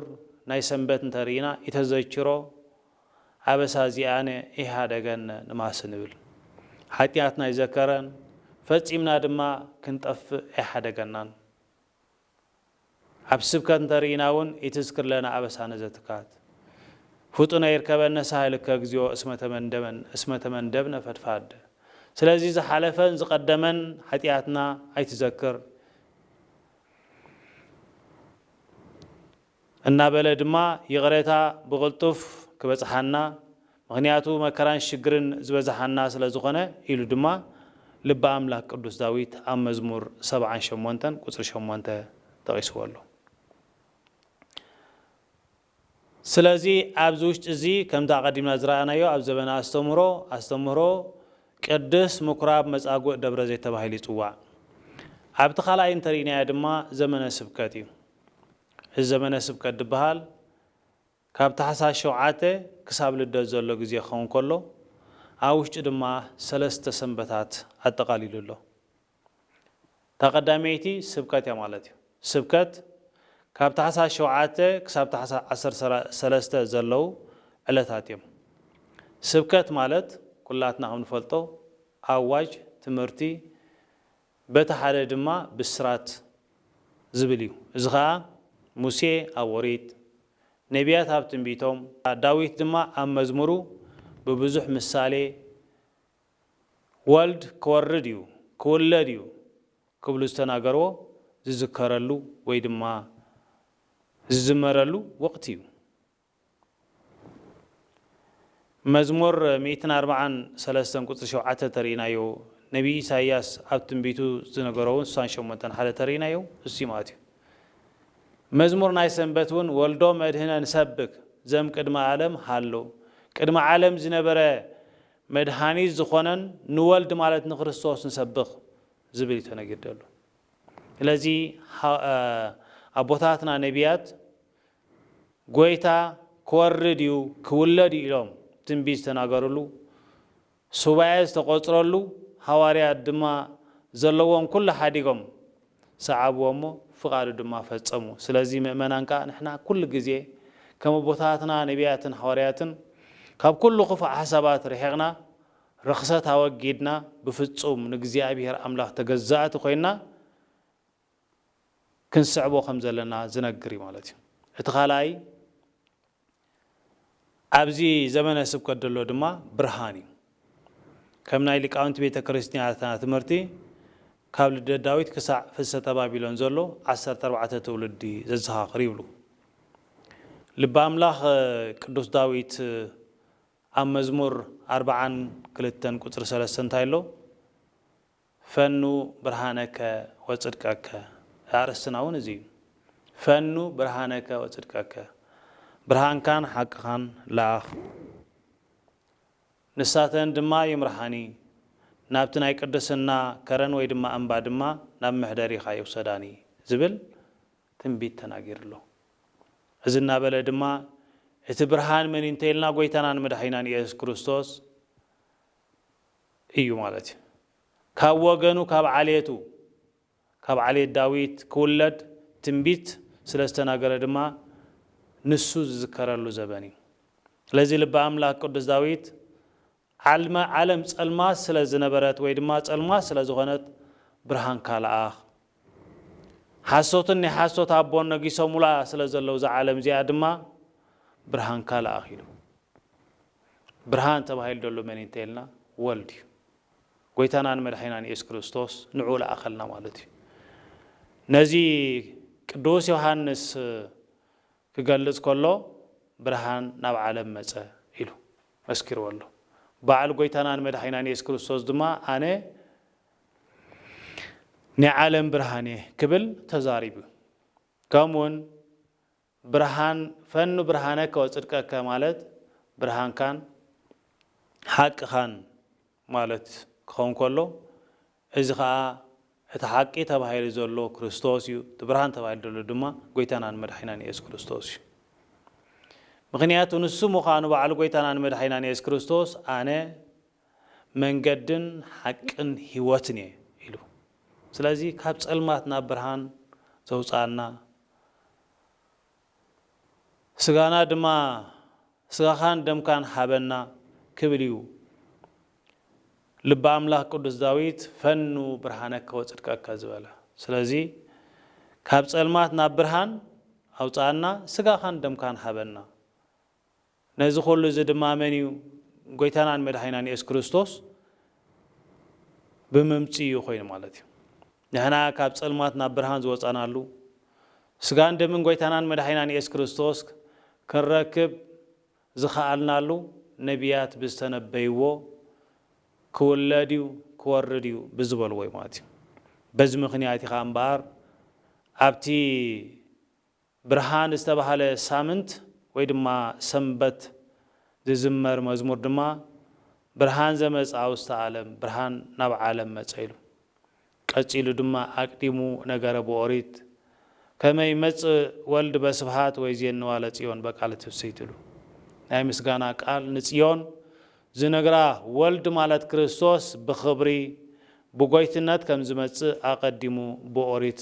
ናይ ሰንበት እንተርኢና ኢተዘችሮ ኣበሳ ዚኣነ ኢሃደገነ ንማስ ንብል። ሓጢኣትና ይዘከረን ፈጺምና ድማ ክንጠፍእ ኣይሓደገናን። ኣብ ስብከት እንተርኢና እውን ኢትዝክር ለነ ኣበሳነ ዘትካት ፍጡነ ይርከበነ ሳህልከ እግዚኦ እስመ ተመንደበን እስመ ተመንደብነ ፈድፋደ። ስለዚ ዝሓለፈን ዝቐደመን ሓጢኣትና ኣይትዘክር እናበለ ድማ ይቕሬታ ብቕልጡፍ ክበጽሓና ምኽንያቱ መከራን ሽግርን ዝበዝሓና ስለ ዝኾነ ኢሉ ድማ ልበ ኣምላኽ ቅዱስ ዳዊት ኣብ መዝሙር ሰብዓን ሸሞንተን ቁጽሪ ሸሞንተ ጠቒስዎ ኣሎ። ስለዚ ኣብዚ ውሽጢ እዚ ከምቲ ኣቐዲምና ዝረኣናዮ ኣብ ዘበነ ኣስተምህሮ ኣስተምህሮ ቅድስ ምኩራብ መጻጉዕ ደብረ ዘይት ተባሂሉ ይጽዋዕ። ኣብቲ ካልኣይ እንተርኢናዮ ድማ ዘመነ ስብከት እዩ። እዚ ዘመነ ስብከት ዝበሃል ካብ ታሕሳስ ሸውዓተ ክሳብ ልደት ዘሎ ግዜ ክኸውን ከሎ ኣብ ውሽጡ ድማ ሰለስተ ሰንበታት ኣጠቓሊሉ ኣሎ። እታ ቀዳመይቲ ስብከት እያ ማለት እዩ። ስብከት ካብ ታሕሳስ ሸውዓተ ክሳብ ታሕሳስ ዓሰርተ ሰለስተ ዘለዉ ዕለታት እዮም። ስብከት ማለት ኩላትና ከም ንፈልጦ ኣዋጅ፣ ትምህርቲ፣ በቲ ሓደ ድማ ብስራት ዝብል እዩ። እዚ ኸኣ ሙሴ ኣብ ኦሪት፣ ነቢያት ኣብ ትንቢቶም፣ ዳዊት ድማ ኣብ መዝሙሩ ብብዙሕ ምሳሌ ወልድ ክወርድ እዩ፣ ክውለድ እዩ ክብሉ ዝተናገርዎ ዝዝከረሉ ወይ ድማ ዝዝመረሉ ወቕቲ እዩ። መዝሙር ሚእትን ኣርባዓን ሰለስተን ቁጽሪ ሸውዓተ ተርኢናዮ ነቢይ ኢሳይያስ ኣብ ትንቢቱ ዝነገሮ እውን ስሳን ሸሞንተን ሓደ ተርኢናዮ እሱ እዩ ማለት እዩ። መዝሙር ናይ ሰንበት እውን ወልዶ መድህነ ንሰብክ ዘም ቅድመ ዓለም ሃሎ ቅድመ ዓለም ዝነበረ መድሃኒት ዝኾነን ንወልድ ማለት ንክርስቶስ ንሰብኽ ዝብል እዩ ተነጊር ዘሎ። ስለዚ ኣቦታትና ነቢያት ጎይታ ክወርድ እዩ ክውለድ እዩ ኢሎም ትንቢት ዝተናገርሉ ሱባኤ ዝተቆጽረሉ ሃዋርያት ድማ ዘለዎም ኩሉ ሓዲጎም ሰዓብዎ እሞ ፍቓዱ ድማ ፈጸሙ። ስለዚ ምእመናን ከኣ ንሕና ኩሉ ግዜ ከም ኣቦታትና ነቢያትን ሃዋርያትን ካብ ኩሉ ክፉእ ሓሳባት ርሒቕና ርኽሰት ኣወጊድና ብፍጹም ንእግዚኣብሔር ኣምላኽ ተገዛእቲ ኮይንና ክንስዕቦ ከም ዘለና ዝነግር እዩ ማለት እዩ። እቲ ካልኣይ ኣብዚ ዘመነ ስብከት ዘሎ ድማ ብርሃን እዩ። ከም ናይ ሊቃውንቲ ቤተ ክርስቲያናትና ትምህርቲ ካብ ልደት ዳዊት ክሳዕ ፍልሰተ ባቢሎን ዘሎ ዓሰርተ ኣርባዕተ ትውልዲ ዘዘኻኽር ይብሉ። ልበ ኣምላኽ ቅዱስ ዳዊት ኣብ መዝሙር ኣርብዓን ክልተን ቁጽሪ ሰለስተ እንታይ ኣሎ? ፈኑ ብርሃነከ ወጽድቀከ። ኣርእስትና እውን እዚ እዩ። ፈኑ ብርሃነከ ወጽድቀከ፣ ብርሃንካን ሓቅኻን ለኣኽ፣ ንሳተን ድማ ይምርሓኒ፣ ናብቲ ናይ ቅድስና ከረን ወይ ድማ እምባ ድማ ናብ መሕደሪኻ ይውሰዳኒ ዝብል ትንቢት ተናጊሩ ኣሎ። እዚ እናበለ ድማ እቲ ብርሃን መን እዩ እንተኢልና ጎይታናን መድሓኒናን ኢየሱስ ክርስቶስ እዩ ማለት እዩ። ካብ ወገኑ ካብ ዓሌቱ ካብ ዓሌት ዳዊት ክውለድ ትንቢት ስለ ዝተናገረ ድማ ንሱ ዝዝከረሉ ዘበን እዩ። ስለዚ ልበ ኣምላኽ ቅዱስ ዳዊት ዓልመ ዓለም ጸልማት ስለ ዝነበረት ወይ ድማ ጸልማት ስለ ዝኾነት ብርሃንካ ለኣኽ፣ ሓሶትን ናይ ሓሶት ኣቦን ነጊሶሙላ ስለ ዘለዉ እዛ ዓለም እዚኣ ድማ ብርሃንካ ለኣኽ ኢሉ። ብርሃን ተባሂሉ ዘሎ መን እዩ እንተኢልና ወልድ እዩ። ጎይታናን መድሓኒናን ኢየሱስ ክርስቶስ ንዑ ለኣኸልና ማለት እዩ። ነዚ ቅዱስ ዮሃንስ ክገልጽ ከሎ ብርሃን ናብ ዓለም መጸ ኢሉ መስኪርዎ ኣሎ። ባዕሉ ጎይታናን መድሓኒናን ኢየሱስ ክርስቶስ ድማ ኣነ ናይ ዓለም ብርሃን እየ ክብል ተዛሪቡ። ከምኡውን ብርሃን ፈኑ ብርሃነከ ወጽድቀከ ማለት ብርሃንካን ሓቅኻን ማለት ክኸውን ከሎ፣ እዚ ኸኣ እቲ ሓቂ ተባሂሉ ዘሎ ክርስቶስ እዩ፣ እቲ ብርሃን ተባሂሉ ዘሎ ድማ ጎይታናን መድሓኒናን ኢየሱስ ክርስቶስ እዩ። ምኽንያቱ ንሱ ምዃኑ ባዕሉ ጎይታናን መድሓኒናን ኢየሱስ ክርስቶስ ኣነ መንገድን ሓቅን ህይወትን እየ ኢሉ። ስለዚ ካብ ጸልማት ናብ ብርሃን ዘውጽኣና፣ ስጋና ድማ ስጋኻን ደምካን ሃበና ክብል እዩ ልበ ኣምላኽ ቅዱስ ዳዊት ፈኑ ብርሃነከ ወጽድቀከ ዝበለ። ስለዚ ካብ ጸልማት ናብ ብርሃን ኣውጽኣና፣ ስጋኻን ደምካን ሃበና። ነዚ ኩሉ እዚ ድማ መን እዩ? ጎይታናን መድሓኒናን የሱስ ክርስቶስ ብምምጽኡ እዩ ኮይኑ ማለት እዩ። ንሕና ካብ ጸልማት ናብ ብርሃን ዝወጻናሉ፣ ስጋን ደምን ጎይታናን መድሓኒናን የሱስ ክርስቶስ ክንረክብ ዝኸኣልናሉ፣ ነቢያት ብዝተነበይዎ ክውለድ እዩ፣ ክወርድ እዩ ብዝበልዎ እዩ ማለት እዩ። በዚ ምኽንያት እዩ ኸኣ እምበኣር ኣብቲ ብርሃን ዝተባህለ ሳምንት ወይ ድማ ሰንበት ዝዝመር መዝሙር ድማ፣ ብርሃን ዘመጽኣ ውስተ ዓለም፣ ብርሃን ናብ ዓለም መጸ ኢሉ። ቀጺሉ ድማ ኣቅዲሙ ነገረ ብኦሪት፣ ከመ ይመጽእ ወልድ በስብሐት ወይዜንዋ ለጽዮን በቃለ ትፍስሕት ኢሉ። ናይ ምስጋና ቃል ንጽዮን ዝነግራ ወልድ ማለት ክርስቶስ ብኽብሪ ብጎይትነት ከም ዝመጽእ ኣቐዲሙ ብኦሪት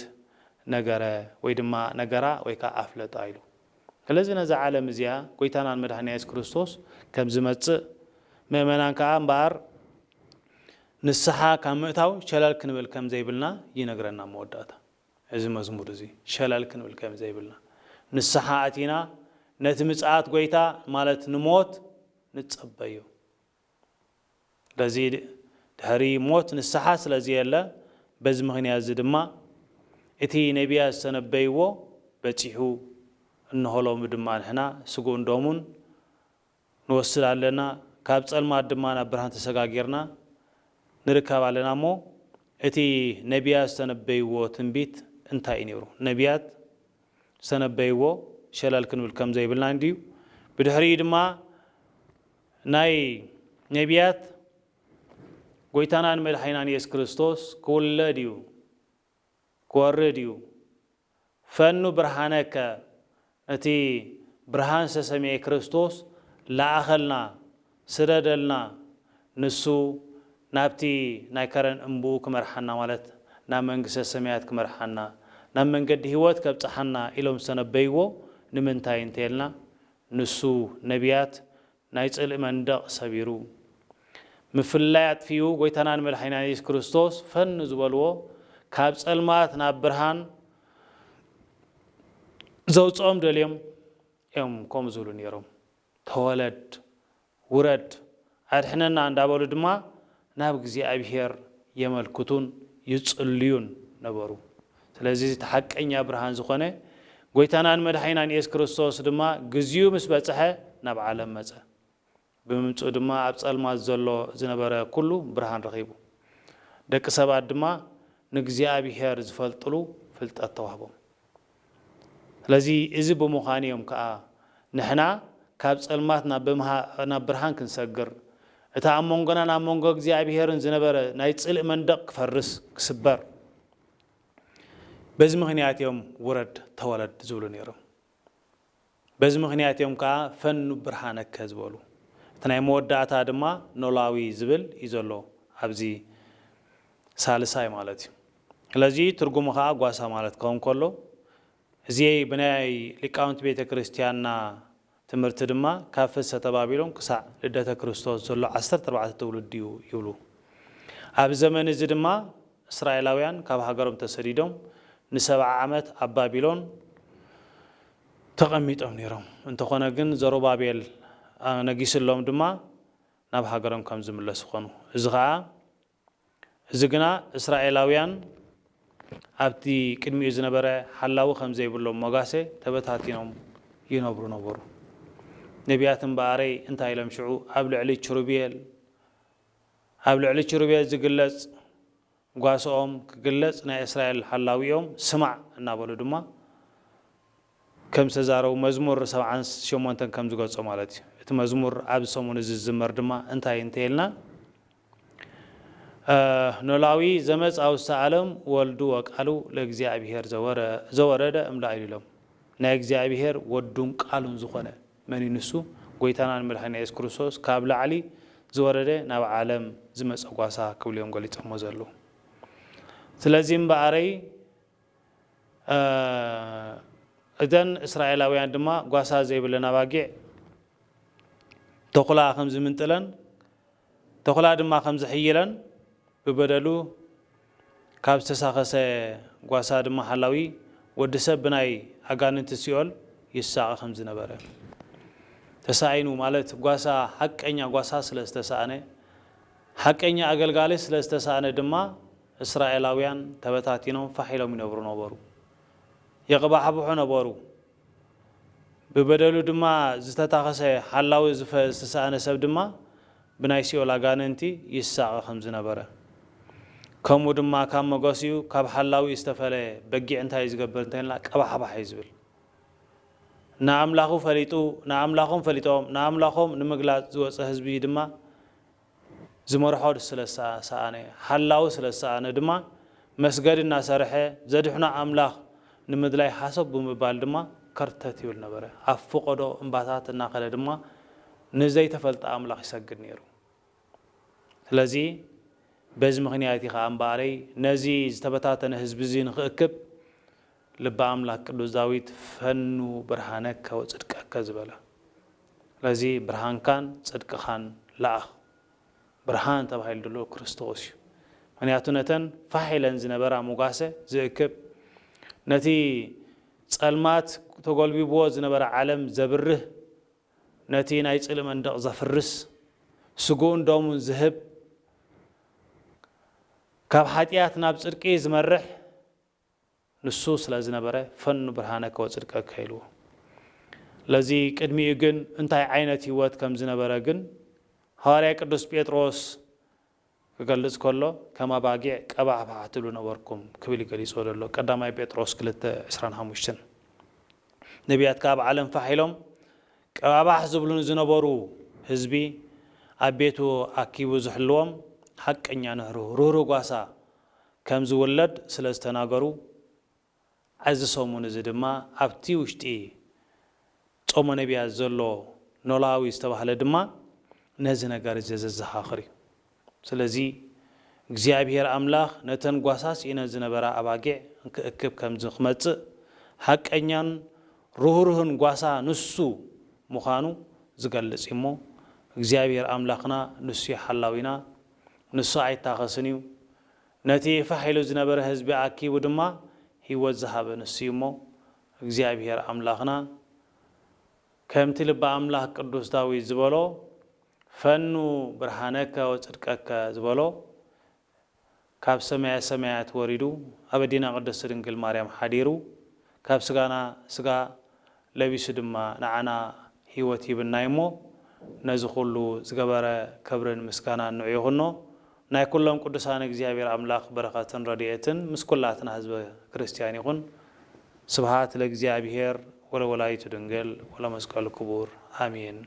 ነገረ ወይ ድማ ነገራ ወይ ከኣ ኣፍለጣ ኢሉ። ስለዚ ነዛ ዓለም እዚኣ ጎይታናን መድሓኒና የሱስ ክርስቶስ ከም ዝመጽእ ምእመናን ከኣ እምበኣር ንስሓ ካብ ምእታው ሸለል ክንብል ከም ዘይብልና ይነግረና መወዳእታ እዚ መዝሙር እዚ። ሸለል ክንብል ከም ዘይብልና ንስሓ ኣቲና ነቲ ምጽኣት ጎይታ ማለት ንሞት ንጸበዮ። በዚ ድሕሪ ሞት ንስሓ ስለ ዘየለ፣ በዚ ምኽንያት እዚ ድማ እቲ ነቢያት ዝተነበይዎ በጺሑ፣ እንሆ ሎሚ ድማ ንሕና ስግኡን ደሙን ንወስድ ኣለና፣ ካብ ጸልማት ድማ ናብ ብርሃን ተሰጋጊርና ንርከብ ኣለና። እሞ እቲ ነቢያት ዝተነበይዎ ትንቢት እንታይ እዩ ነይሩ? ነቢያት ዝተነበይዎ ሸለል ክንብል ከም ዘይብልና እንድዩ። ብድሕሪኡ ድማ ናይ ነቢያት ጎይታናን መድሓኒናን የሱስ ክርስቶስ ክውለድ እዩ፣ ክወርድ እዩ። ፈኑ ብርሃነከ፣ ነቲ ብርሃን ዝተሰምየ ክርስቶስ ለኣኸልና፣ ስደደልና፣ ንሱ ናብቲ ናይ ከረን እምብኡ ክመርሓና፣ ማለት ናብ መንግስተ ሰማያት ክመርሓና፣ ናብ መንገዲ ህይወት ከብጽሓና ኢሎም ዝተነበይዎ ንምንታይ እንተልና፣ ንሱ ነቢያት ናይ ጽልኢ መንደቕ ሰቢሩ፣ ምፍልላይ ኣጥፊኡ፣ ጎይታናን መድሓኒናን የሱስ ክርስቶስ ፈኑ ዝበልዎ፣ ካብ ጸልማት ናብ ብርሃን፣ ዘውፅኦም ደልዮም እዮም ከምኡ ዝብሉ ነይሮም። ተወለድ፣ ውረድ፣ ኣድሕነና እንዳበሉ ድማ ናብ እግዚኣብሔር የመልክቱን ይጽልዩን ነበሩ። ስለዚ እቲ ሓቀኛ ብርሃን ዝኾነ ጎይታናን መድሓኒናን የሱስ ክርስቶስ ድማ ግዜኡ ምስ በጽሐ ናብ ዓለም መጸ። ብምምጽኡ ድማ ኣብ ጸልማት ዘሎ ዝነበረ ኩሉ ብርሃን ረኺቡ። ደቂ ሰባት ድማ ንእግዚኣብሔር ዝፈልጥሉ ፍልጠት ተዋህቦም። ስለዚ እዚ ብምዃኑ እዮም ከኣ ንሕና ካብ ጸልማት ናብ ብምሃ-፣ ናብ ብርሃን ክንሰግር፣ እቲ ኣብ መንጎናን ኣብ መንጎ እግዚኣብሔርን ዝነበረ ናይ ጽልእ መንደቕ ክፈርስ፣ ክስበር። በዚ ምኽንያት እዮም ውረድ ተወለድ ዝብሉ ነይሮም። በዚ ምኽንያት እዮም ከኣ ፈኑ ብርሃነከ ዝበሉ። እቲ ናይ መወዳእታ ድማ ኖላዊ ዝብል እዩ ዘሎ ኣብዚ ሳልሳይ ማለት እዩ። ስለዚ ትርጉሙ ከኣ ጓሳ ማለት ክኸውን ከሎ፣ እዚ ብናይ ሊቃውንቲ ቤተ ክርስቲያንና ትምህርቲ ድማ ካብ ፍልሰተ ባቢሎን ክሳዕ ልደተ ክርስቶስ ዘሎ ዓሰርተ ኣርባዕተ ትውልዲ እዩ ይብሉ። ኣብ ዘመን እዚ ድማ እስራኤላውያን ካብ ሃገሮም ተሰዲዶም ንሰብዓ ዓመት ኣብ ባቢሎን ተቐሚጦም ነይሮም። እንተኾነ ግን ዘሩባቤል፣ አ፣ ነጊስሎም ድማ ናብ ሃገሮም ከም ዝምለሱ ኾኑ። እዚ ኸኣ፣ እዚ ግና እስራኤላውያን ኣብቲ ቅድሚኡ ዝነበረ ሓላዊ ከም ዘይብሎም መጓሰ ተበታቲኖም ይነብሩ ነበሩ። ነቢያት እምበኣረይ እንታይ ኢሎም ሽዑ ኣብ ልዕሊ ኪሩቤል፣ ኣብ ልዕሊ ኪሩቤል ዝግለጽ ጓስኦም ክግለጽ ናይ እስራኤል ሓላዊኦም ስማዕ እናበሉ ድማ ከም ዝተዛረቡ መዝሙር ሰብዓን ሸሞንተን ከም ዝገልጾ ማለት እዩ። እቲ መዝሙር ኣብዚ ሰሙን እዚ ዝዝመር ድማ እንታይ እንተ ኢልና፣ እ፣ ኖላዊ ዘመጽአ ውስተ ዓለም ወልዱ ወቃሉ ለእግዚኣብሔር ዘወረ-፣ ዘወረደ እምላእሉ ኢሎም። ናይ እግዚኣብሔር ወዱን ቃሉን ዝኾነ መን እዩ ንሱ? ጎይታናን መድሓኒና የሱስ ክርስቶስ ካብ ላዕሊ ዝወረደ ናብ ዓለም ዝመጸ ጓሳ ክብሉ እዮም ገሊጾሞ ዘለዉ። ስለዚ እምበኣረይ፣ እ፣ እተን እስራኤላውያን ድማ ጓሳ ዘይብለን ኣባጊዕ ተኹላ ከም ዝምንጥለን፣ ተኹላ ድማ ከም ዝሕይለን፣ ብበደሉ ካብ ዝተሳኸሰ ጓሳ ድማ ሓላዊ ወዲ ሰብ ብናይ ኣጋንንቲ ሲኦል ይሳቐ ከም ዝነበረ ተሳኢኑ፣ ማለት ጓሳ፣ ሓቀኛ ጓሳ ስለ ዝተሳእነ፣ ሓቀኛ ኣገልጋሊ ስለ ዝተሳእነ ድማ እስራኤላውያን ተበታቲኖም ፋሕ ኢሎም ይነብሩ ነበሩ። የቕባሕብሑ ነበሩ። ብበደሉ ድማ ዝተታኸሰ ሓላዊ ዝፈ-፣ ዝተሳእነ ሰብ ድማ ብናይ ሲኦል ኣጋንንቲ ይሳቐ ከም ዝነበረ፣ ከምኡ ድማ ካብ መገሲኡ ካብ ሓላዊ ዝተፈለየ በጊዕ እንታይ እዩ ዝገብር እንተ ኢልና፣ ቀባሕባሕ እዩ ዝብል። ንኣምላኹ ፈሊጡ፣ ንኣምላኾም ፈሊጦም፣ ንኣምላኾም ንምግላጽ ዝወጸ ህዝቢ ድማ ዝመርሖ ስለ ዝሰኣነ፣ ሓላዊ ስለ ዝሰኣነ ድማ መስገዲ እናሰርሐ ዘድሕኖ ኣምላኽ ንምድላይ ሓሰብ ብምባል ድማ ከርተት ይብል ነበረ። ኣብ ፈቐዶ እምባታት እናኸደ ድማ ንዘይተፈልጠ ኣምላኽ ይሰግድ ነይሩ። ስለዚ በዚ ምኽንያት እዩ ኸዓ እምበኣረይ ነዚ ዝተበታተነ ህዝቢ እዚ ንኽእክብ ልበ ኣምላኽ ቅዱስ ዳዊት ፈኑ ብርሃነከ ወጽድቀከ ዝበለ። ስለዚ ብርሃንካን ጽድቅኻን ለኣኽ። ብርሃን ተባሂሉ ዘሎ ክርስቶስ እዩ። ምኽንያቱ ነተን ፋሕ ኢለን ዝነበራ መጓሰ ዝእክብ፣ ነቲ ጸልማት ተጎልቢብዎ ዝነበረ ዓለም ዘብርህ፣ ነቲ ናይ ጽልእ መንደቕ ዘፍርስ፣ ስግኡን ደሙን ዝህብ፣ ካብ ሓጢኣት ናብ ጽድቂ ዝመርሕ ንሱ ስለ ዝነበረ፣ ፈኑ ብርሃነከ ወጽድቀከ ኢልዎ። ለዚ ቅድሚኡ ግን እንታይ ዓይነት ህይወት ከም ዝነበረ ግን ሃዋርያ ቅዱስ ጴጥሮስ ክገልጽ ከሎ፣ ከም ኣባጊዕ ቀባሕባሕ ትብሉ ነበርኩም ክብል እዩ ገሊጽዎ ዘሎ። ቀዳማይ ጴጥሮስ ክልተ ዕስራን ሓሙሽተን። ነቢያት ከኣ ኣብ ዓለም ፋሕ ኢሎም ቀባባሕ ዝብሉ ንዝነበሩ ህዝቢ ኣብ ቤቱ ኣኪቡ ዝሕልዎም ሓቀኛ ንህሩ-፣ ርህሩህ ጓሳ ከም ዝውለድ ስለ ዝተናገሩ፣ እዚ ሰሙን እዚ ድማ ኣብቲ ውሽጢ ጾመ ነቢያት ዘሎ ኖላዊ ዝተባህለ ድማ ነዚ ነገር እዚ ዘዘኻኽር እዩ። ስለዚ እግዚኣብሔር ኣምላኽ ነተን ጓሳ ስኢነን ዝነበራ ኣባጊዕ ክእክብ ከም ዝ-፣ ክመጽእ ሓቀኛን ርህሩህን ጓሳ ንሱ ምዃኑ ዝገልጽ እዩ እሞ፣ እግዚኣብሔር ኣምላኽና ንሱ እዩ ሓላዊና፣ ንሱ ኣይታኸስን እዩ። ነቲ ፋሕ ኢሉ ዝነበረ ህዝቢ ኣኪቡ ድማ ህይወት ዝሃበ ንሱ እዩ እሞ፣ እግዚኣብሔር ኣምላኽና ከምቲ ልበ ኣምላኽ ቅዱስ ዳዊት ዝበሎ፣ ፈኑ ብርሃነከ ወጽድቀከ ዝበሎ፣ ካብ ሰማየ ሰማያት ወሪዱ ኣብ ኣዴና ቅድስት ድንግል ማርያም ሓዲሩ፣ ካብ ስጋና ስጋ ለቢሱ ድማ ንዓና ህይወት ሂብና እሞ፣ ነዚ ኩሉ ዝገበረ ክብርን ምስጋናን ንዑ ይኹኖ። ናይ ኩሎም ቅዱሳን እግዚኣብሔር ኣምላኽ በረኸትን ረድኤትን ምስ ኩላትና ህዝበ ክርስቲያን ይኹን። ስብሐት ለእግዚኣብሔር ወለወላዲቱ ድንግል ወለመስቀሉ ክቡር። ኣሜን።